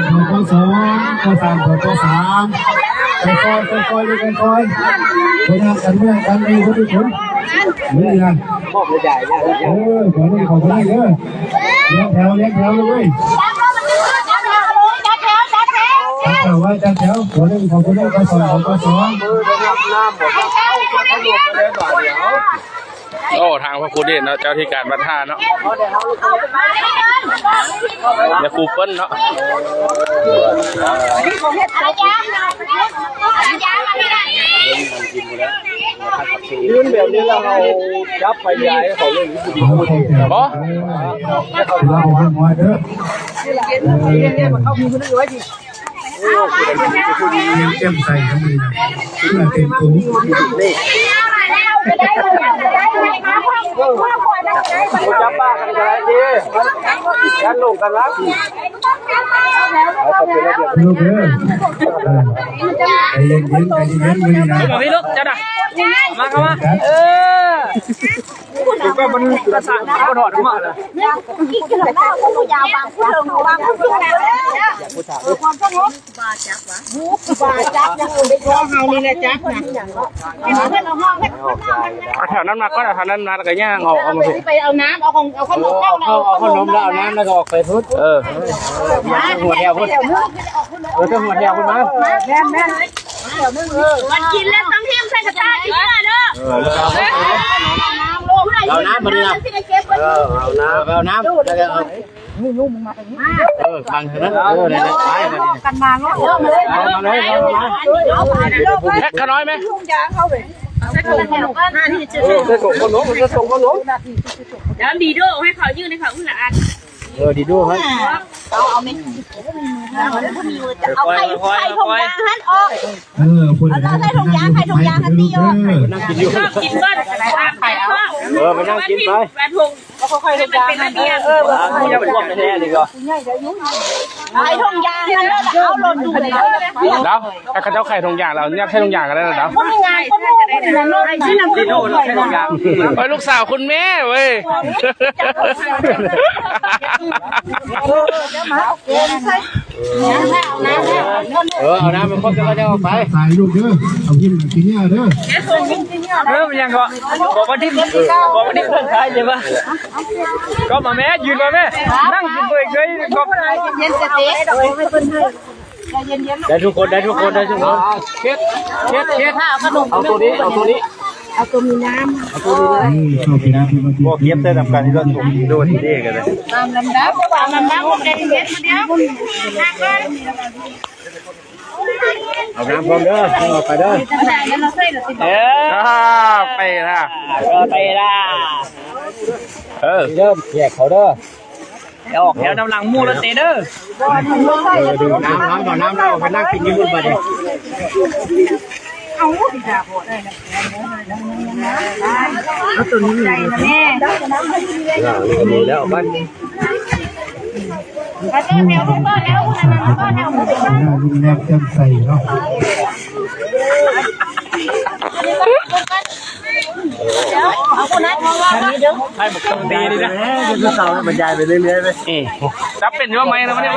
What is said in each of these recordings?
ป.สอง ป.สาม ป.สาม ค่อยๆ ค่อยๆ ลูก ค่อยๆ บ่ยากกัน บ่ยากกัน เออ บ่ได้ผล นี่นะ เออ ขอให้เขาไปได้เด้อ เรียงแถว เรียงแถวเลย จัดแถว จัดแถว จัดแถว ขอให้เขาไปได้ ป.สอง ป.สอง โอ้ ทางพระครูเดชเนาะ เจ้าที่การวัดท่าเนาะ ยาคูเปิ้ลเนาะ ยืนแบบนี้แล้วเราจับไปย้ายเขาเลย บ่ เตรียมใส่ทั้งหมดนะ เต็มถุง จับปากกันก็ได้สิ ยันลงกันละ เอาเป็นระเบียบ ลูกเด้อ เออ ใจเย็นๆ ใจเย็นๆ มื้อนี้นะ มาพี่ลูก เจ้าน่ะ มาเข้ามา เออ ก็มันกระสันก็ถอดออกมาเลย ความสงบ บาจับนะ เฮานี่แหละจับนะ เอาแถวนั้นมาก่อน เอาแถวนั้นมาแล้วก็ย่างออก เอามาสิ ไปเอาน้ำ เอาของ เอาขนม เอา เอาขนมแล้วเอาน้ำแล้วก็ออกไปพุ้น เออ หัวแถวพุ้น เออ เจ้าหัวแถวพุ้นมา แม่นๆ มันกินแล้วต้องแฮมใส่กระต่ายกินเด้อ เออ เอาน้ำมาดิล่ะ เออ เอาน้ำ เอาน้ำ แล้วก็เอา เออ บังทางนั้น เออ นั่นแหละ ไป ไป กันมาเนาะ เอามาเลย เอามาเลย เอามา แพ็คขะน้อยไหม ใส่ถุงขนม เออ ใส่ถุงขนม ใส่ถุงขนม แล้วดีโด้ให้เขายื่นให้เขาคนละอัน เออ ดีโด้ฮะ เอา เอาไหม เอาไข่ ไข่ถุงยางหันออก เออ เอาใส่ถุงยาง ไข่ถุงยางหันตีออก นั่งกินอยู่ ชอบกินบ้าน ไข่เอา เออ ไปนั่งกินไป ปลาทู เอาค่อยๆลงยาง มันเป็นระเบียบ เออ เอาไปพวกแท้ๆ นี่ก็ ไอ้ทงยางนั่นแหละ เอารถดูดเลย แล้วถ้าเขาเจ้าไข่ทงยางแล้ว เนี่ยไข่ทงยางกันแล้วเนาะ มันง่าย คนโน้นคนนั้นโน้น ที่โน่นไข่ทงยาง โอ้ย ลูกสาวคุณแม่เว้ย เออ เอาน้ำมันครบแล้วก็จะออกไป ตายลูกเด้อ เอากินกินเนี่ยเด้อ เริ่มยังก็ บอกว่าดิ้น บอกว่าดิ้นเพิ่งตายใช่ปะ ก็มาแม่ ยืนมาแม่ นั่งกินตัวเองเลย ก็ เย็นๆ สติ ได้ทุกคน ได้ทุกคน ได้ทุกคน เช็ด เช็ด เช็ด เอาขนม เอาตัวนี้ เอาตัวนี้ เอาตัวมีน้ำ เอาตัวมีน้ำ อืม เข้าไปนะ พวกเก็บใส่นำกันนี่ก็สุก ดูที่นี่กันเลย ตามลำดับ ตามลำดับ เย็นๆ มาเดี๋ยว เอาน้ำพร้อมเด้อ เอาไปเด้อ เออ อ่า ไปละ เออ ไปละ เออ เริ่มแยกเขาเด้อ ออกแถวนำหลังหมู่แล้วเตะเด้อ เออ ดูน้ำ น้ำ เอาน้ำ เอาไปนั่งกินอยู่บนบัดนี้ เอาตัวนี้ แม่ แล้ว เอาไป มาเจอแถวลูกก่อนแล้ว คุณอันนั้นก่อนแถว หน้ายิ้มแย้มแจ่มใสเนาะ เอาคนนั้น อันนี้เด้อ ให้บอกต้องตีนี่นะ เดี๋ยวสาวบรรยายไปเรื่อยๆไป อืม จับเป็นอยู่ว่าไหมนะวันนี้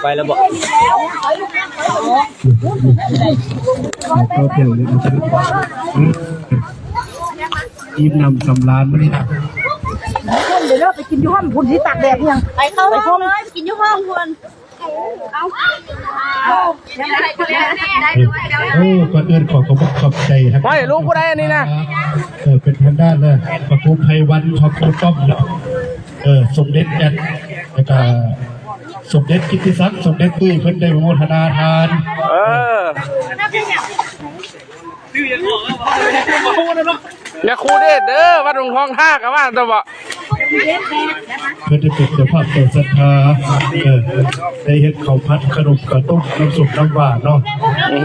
ไปแล้วบอก อิ่มหนำสำราญมื้อนี้นะ เดี๋ยวเราไปกินอยู่ห้องพุ้นสิ ตากแดดยัง ไปเข้าห้องเลย ไปกินอยู่ห้องพุ้น เอ้า เอ้า เอ้า ก่อนอื่นขอขอบคุณขอบใจครับ ไม่ ลูกผู้ใดอันนี้นะ เออ เป็นทางด้านเลย พระครูไพวัน พระครูต้อมเนาะ เออ สมเด็จแอด แล้วก็สมเด็จกิตติศักดิ์ สมเด็จตุ้ย เพิ่นได้โมทนาทาน เออ ยาคูเดชเด้อ วัดหลวงทองท่าก็ว่าตัวบ่ เพิ่นได้เป็นเจ้าภาพเจ้าศรัทธา เออ ได้เฮ็ดข้าวผัดขนมข้าวต้มน้ำส้มน้ำหวานเนาะ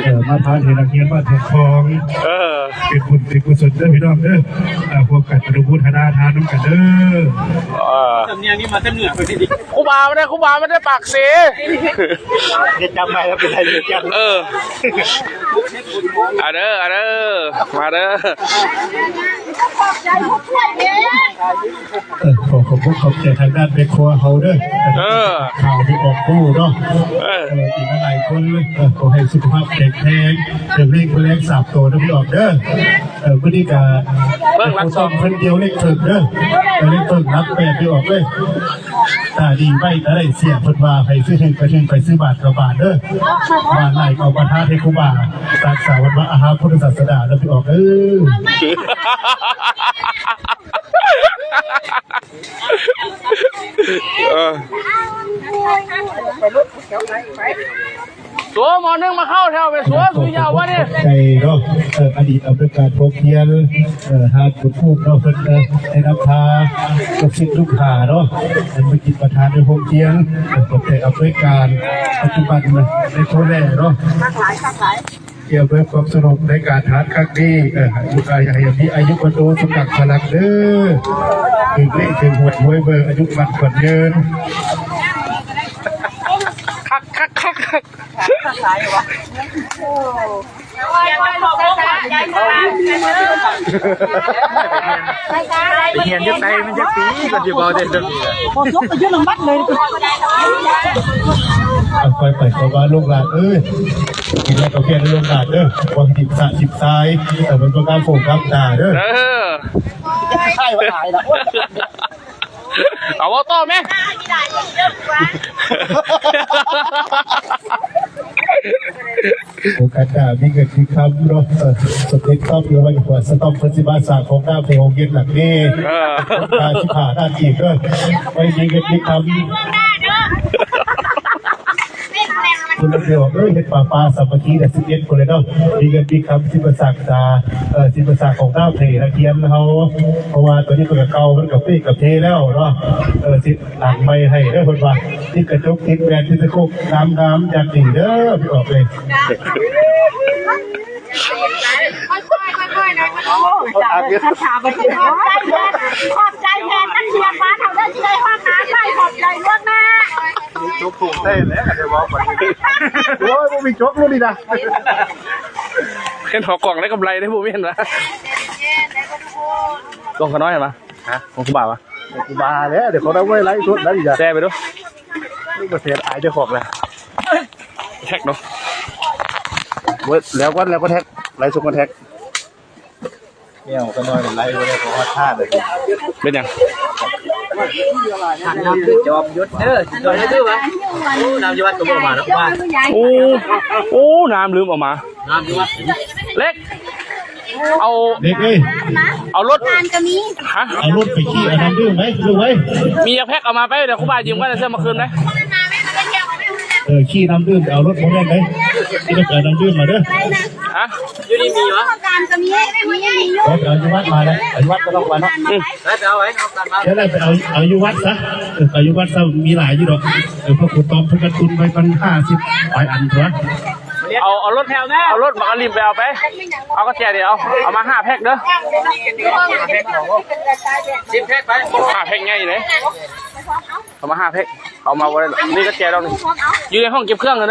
เออ มาทานให้นักเรียนบ้านแพงทอง เออ เป็นบุญเป็นกุศลเด้อพี่น้องเด้อ อ่า พวกกันอนุโมทนาทานนำกันเด้อ เออ สำเนียงนี่มาแต่เหนือไปดิ ครูบาไม่ได้ ครูบาไม่ได้ปากเส เฮ็ดจำไว้แล้วเป็นไรเฮ็ดจำ เออ เอาเด้อ เอาเด้อ มาเด้อ ເອີ ຂໍຂອບຄຸນຂອບໃຈທາງດ້ານແມ່ຄົວເຮົາເດີ ເອີ ຂ່າວທີ່ອອກຮູ້ເນາະ ເອີ ເອີ ອີກຫຼາຍຄົນເລີຍ ເອີ ຂໍໃຫ້ສຸຂະພາບແຂງແຮງ ເປັນເລກເພິ່ນແລກສາມໂຕນຳພີ່ອອກເດີ ເອີ ມື້ນີ້ກະເບິ່ງຫຼັກສອງ ເພິ່ນດຽວເລກເຖິງເດີ ເອີ ເລກເຖິງຫຼັກແປດພີ່ອອກເລີຍ. ຕາດີໄວ້ຕາໄດ້ເສຍ ເພິ່ນວ່າໃຜຊື້ຖືກກະຖືກ ໃຜຊື້ບາດກະບາດເດີ ບາດຫຼາຍກະເອົາມາທານໃຫ້ຄູບາ ຮັກສາວັດວາອາຮາມພຸດທະສາສະໜາເດີພີ່ອອກເດີ. ເອີ ໂຕໝໍໜຶ່ງມາເຂົ້າແຖວແມ່ ສັວ ສຸຍາວວະນີ້ ໃຈເນາະ ເອີ ອະດີດອຳນວຍການໂຮງຮຽນ ເອີ ຮ້ານບຸນພູມເນາະ ເພິ່ນ ເອີ ໄດ້ນຳພາລູກສິດລູກຫາເນາະ ເປັນປະກິດປະທານໃນໂຮງຮຽນ ເປັນຜູ້ອຳນວຍການ ປັດຈຸບັນໃນໂທແລເນາະ ທີ່ອຳນວຍຄວາມສະດວກໃນການທານຄັ້ງນີ້ ເອີ ໃຫ້ມີອາຍຸວັນໂນສຸຂັງພະລັງເດີ ຖືກເລກຖືກຫວຍ ຮວຍເບີ ອາຍຸໝັ້ນຂວັນຍືນ. ຄັກໆໆໆ ໄປຮຽນຢູ່ໄທມັນຈັກປີ ກໍຊິເວົ້າໄດ້ເລື່ອງນີ້ລະ ບໍ່ຈົບໄປຢູ່ນຳວັດເລີຍ. ຄ່ອຍໄປເຂົ້າມາລູກຫຼານເອີຍ ກິນແລ້ວກໍພຽນໃຫ້ລູກຫຼານເດີ ຫວັງສິບສະສິບຊາຍ ແຕ່ມັນບໍ່ກ້າໂຟກັບຕາເດີ ເອີ ໃຊ່ວ່າອາຍລະ. ເອົາ ເວົ້າຕໍ່ແມະ ໂອກາດໜ້າມີເງິນມີຄຳເນາະ ເອີ ສົມເດັດຕ້ອງ ຫຼືວ່າສະຕ້ອມເພິ່ນຊິມາສ້າງຫ້ອງນ້ຳໃນໂຮງຮຽນຫຼັງນີ້ ເອີ ຫ້າສິບຫ້າລ້ານກີບເດີ ໄວ້ມີເງິນມີຄຳ ເພິ່ນລະຊິອອກເອີຍ ເຮັດປາປາສາມັກຄີໄດ້ສິບເອັດພຸ້ນແຫຼະເນາະ ມີເງິນມີຄຳຊິມາສ້າງສາ ເອີ ຊິມາສ້າງຫ້ອງນ້ຳໃຫ້ນັກຮຽນເຮົາ ເພາະວ່າຕອນນີ້ເພິ່ນກະເກົ່າ ເພິ່ນກະເປກະເພແລ້ວເນາະ ເອີ ຊິ ຫຼັງໃໝ່ໃຫ້ເດີ ເພິ່ນວ່າ ຕິດກະຈົກ ຕິດແວ່ນ ຕິດສະໂຄກ ງາມໆ ຢ່າງດີເດີ ພີ່ອອກເອີຍ. ຄ່ອຍໆໆໆ ຂອບໃຈແທນ ຂອບໃຈແທນນັກຮຽນມາເທົ່າໃດທີ່ໄດ້ຮອດງານໄດ້ ຂອບໃຈລ່ວງໜ້າ. ຈົກສູງແທ້ແຫຼະ ໄດ້ເວົ້າໄປ ໂອ້ຍ ບໍ່ມີຈົກລຸ້ນນີ້ນະ ເຫັນຫົວກອງໄດ້ກຳໄລເດ້ ບໍ່ແມ່ນຫວາ ກອງຂະນ້ອຍຫວາ ຮະ ຂອງຄູບາຫວາ. ກູບາແຫຼະ ດຽວເຂົາໄດ້ໄວ້ໄລສົດໄດ້ອີກ ແຊໄປດູ ນີ້ກໍແຊ ອາຍເຈົ້າຂອງແຫຼະ ແທັກເນາະ ເບິດແລ້ວກ່ອນ ແລ້ວກໍແທັກ ໄລສົດກ່ອນແທັກ ແນວກໍນ້ອຍໄລບໍ່ໄດ້ ເຂົາຮອດທ່າເລີຍ ເປັນຫຍັງ ນ້ຳຈອມຍຸດເດີ ຈອມຍຸດເດີຫວາ ໂອ້ ນ້ຳຢູ່ວັດກໍບໍ່ມາແລ້ວວ່າ ໂອ້ ໂອ້ ນ້ຳລືມເອົາມາ ນ້ຳຢູ່ວັດ ເລັກ ເອົາ ເດັກເອີຍ ເອົາລົດ ການກໍມີ ຮະ ເອົາລົດໄປຂີ່ເອົານ້ຳດື່ມໄປລູກເອີຍ ມີຈັກແພັກເອົາມາໄປ ດຽວຄູບາຢືມກ່ອນ ເຊື່ອມາຄືນໄປ ເອີ ຂີ່ນ້ຳດື່ມໄປເອົາລົດບໍ່ແມ່ນເດ້ ຂີ່ລົດໄປເອົານ້ຳດື່ມມາເດີ ຮະ ຢູ່ນີ້ມີຫວາ ການກໍມີ ມີ ມີຢູ່ ເອົາຢູ່ວັດມາເລີຍ ເອົາຢູ່ວັດກໍຕ້ອງໄປເນາະ ອືມ ໄປ ໄປເອົາໄວ້ ເອົາກັນມາ ດຽວໄປເອົາ ເອົາຢູ່ວັດຊະ ເອີ ເອົາຢູ່ວັດຊະ ມີຫຼາຍຢູ່ດອກ ເອີ ພວກຄູຕ້ອມເພິ່ນກະຕຸນໄວ້ປະມານຫ້າສິບປາຍອັນຕົວະ. ເອົາ ເອົາລົດ ເອົາລົດບັກອາລິມໄປເອົາໄປ ເອົາກະແຈນີ້ ເອົາ ເອົາມາຫ້າແພັກເດີ ສິບແພັກໄປ ຫ້າແພັກໃຫຍ່ເດ້ ເອົາມາຫ້າແພັກ ເອົາມາບໍ່ໄດ້ດອກ ນີ້ກະແຈດອກນີ້ ຢູ່ໃນຫ້ອງເກັບເຄື່ອງເດີ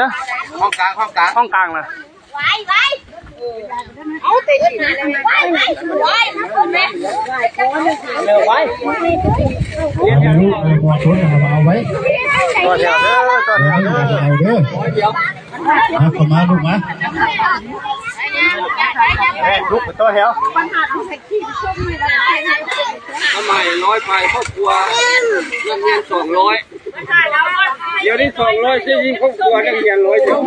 ຫ້ອງກາງ ຫ້ອງກາງ ຫ້ອງກາງນະ ໄວ້ ໄວ້ ເອົາແຕ່ ໄວ້ ໄວ້ ໄວ້ ເອົາໄວ້ ເອົາໄວ້ ເອົາໄວ້ ເອົາໄວ້ ຕໍ່ແຖວເດີ ຕໍ່ແຖວເດີ ເອົາເດີ ມາ ເຂົ້າມາລູກມາ ເອີ ລຸກໄປຕໍ່ແຖວ ເອົາໃໝ່ ຮ້ອຍປາຍຄອບຄົວ ນັກຮຽນສອງຮ້ອຍ ດຽວນີ້ສອງຮ້ອຍ ຊິຍິງຄອບຄົວ ນັກຮຽນຮ້ອຍດຽວ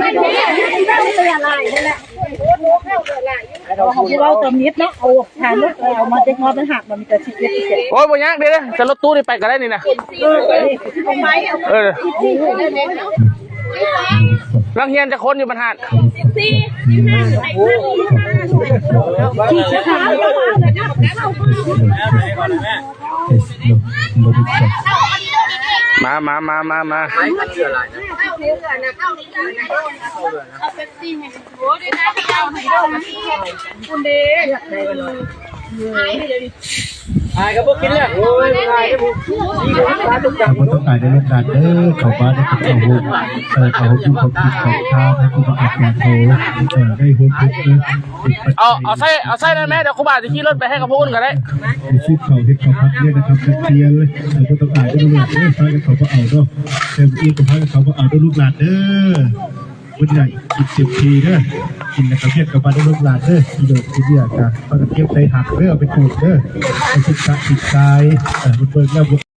ເຮົາເວົ້າຕາມນິດເນາະ ເອົາ ຖ້າລົດ ເອົາມາເດັກນ້ອຍມັນຫາກ ມັນມີແຕ່ສິບເອັດ ສິບເອັດ ໂອ້ຍ ບໍ່ຍາກເດ້ ຈະລົດຕູ້ນີ້ໄປກະໄດ້ນີ້ນະ ເອີ ເອີ ນັກຮຽນຈັກຄົນຢູ່ບັນຫາດ ສິບສີ່ ສິບຫ້າ ມາ ມາ ມາ ມາ ມາ ພຸ້ນເດ້. ອາຍກໍບໍ່ກິນແລ້ວ ໂອ້ຍ ອາຍເດ້ ບໍ່ຕ້ອງອາຍເດີລູກຫຼານເດີ ເຂົ້າມາໄດ້ກັບເຂົ້າໂຮມ ເອີ ເຂົ້າໂຮມຢູ່ຂອງກິນຂອງທານ ໃຫ້ຄູບາອາຈານເຮົາ ເອີ ໄດ້ໂຮມທຸກເດີ ເອົາ ເອົາໃສ່ ເອົາໃສ່ນັ້ນແມ່ ດຽວຄູບາຊິຂີ່ລົດໄປໃຫ້ກັບຜູ້ອື່ນກໍໄດ້ ໄປຊື້ເຂົ້າເຮັດເຂົ້າພັດເລີຍນະຄັບ ນັກຮຽນເລີຍ ເອີ ບໍ່ຕ້ອງອາຍເດີລູກຫຼານເດີ ພາກັນເຂົ້າມາເອົາເນາະ ແຕ່ມື້ອື່ນກໍພາກັນເຂົ້າມາເອົາເດີລູກຫຼານເດີ. ມື້ນີ້ກິນເຕັມທີ່ເດີ ກິນແລ້ວກໍວຽນກັບບ້ານເດີລູກຫຼານເດີ ກິນໂດດກິນເບຍກະພາກັນເກັບໃສ່ຖັງເດີ ເອົາໄປປູກເດີ ໄປສຶກສາສຶກສາ ເອີ ເບິ່ງແລ້ວ